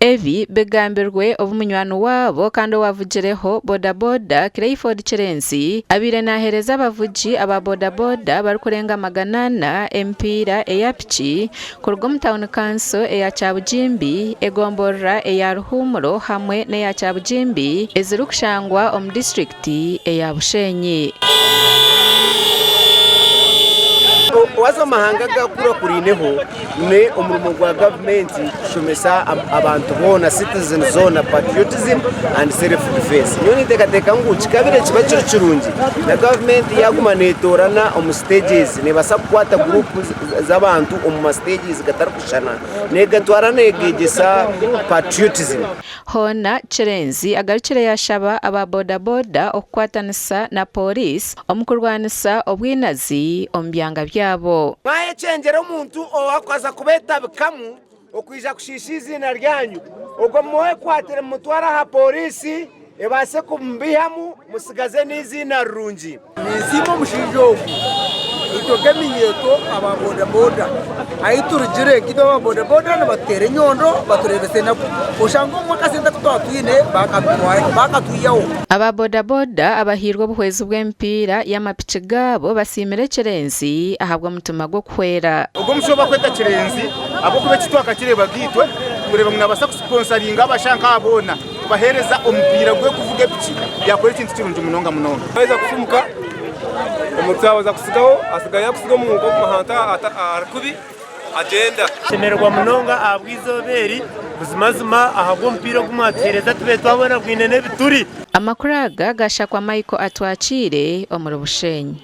Ebi bigambirwe obu munywani waabo kandi owavugireho bodaboda Clayford Kirenzi abaire naheereza abavugi aba bodaboda barikurenga 400 emipiira eya piki kuruga omu tauni kanso eya Kyabugimbi, egomborora eya Ruhumuro hamwe n'eya Kyabugimbi ezirikushangwa omu disiturikiti eya Bushenyi. Waza omu mahanga agakurakuriineho, ni omurimo gwa gavumenti kushomesa abantu boona, citizens zoona patriotism and self defense. Nyowe ninteekateeka ngu kikabire kiba kiri kirungi na gavumenti yaaguma neetoorana omu stages, neebaasa kukwata group z'abantu omu ma stages gatarikushushana neegatwara neegegyesa patriotism. Hoona Kirenzi agarukire yaashaba aba bodaboda okukwatanisa na Pooriisi omu kurwanisa obwinazi omu byanga byabo. Mwayekyengyera omuntu owaakubaasa kubeetabikamu okwija kushiisha eiziina ryanyu, ogwo mumwekwatire mumutware aha pooriisi ebaase kumubeihamu mutsigaze n'eiziina rirungi. Ninsiima omushaija ogu itwe nk'eminyeeto aba bodaboda ahu turugire nkaitwe aba bodaboda nibatuteera enyondo batureebesa enaku oshange obumwe akasente aku twaba twine bakatwihaho. Aba bodaboda abahairwe obuhwezi bw'emipiira y'amapiki gaabo basiimire Kirenzi ahabw'omutima gw'okuhwera. Ogwo omushaija ou barikweta Kirenzi ahabw'okuba eki twakakireebaga itwe kureeba ngu naabaasa kusiponsaringa abashaija nk'aba boona. kubaheereza omupiira gw'okuvuga epiki byakora ekintu kirungi munonga munonga. Yaheza kufumuka omuntu yaabaza kutsigaho atsigayo akutsiga omu ahantu ahari kubi agyenda. Tushemererwa munonga ahabw'eizooba eri, buzimazima ahabw'omupiira ogu mwatuheereza tube twabona bwine n'ebituri. Amakuru aga gashakwa Michael Atwakiire omuri Bushenyi.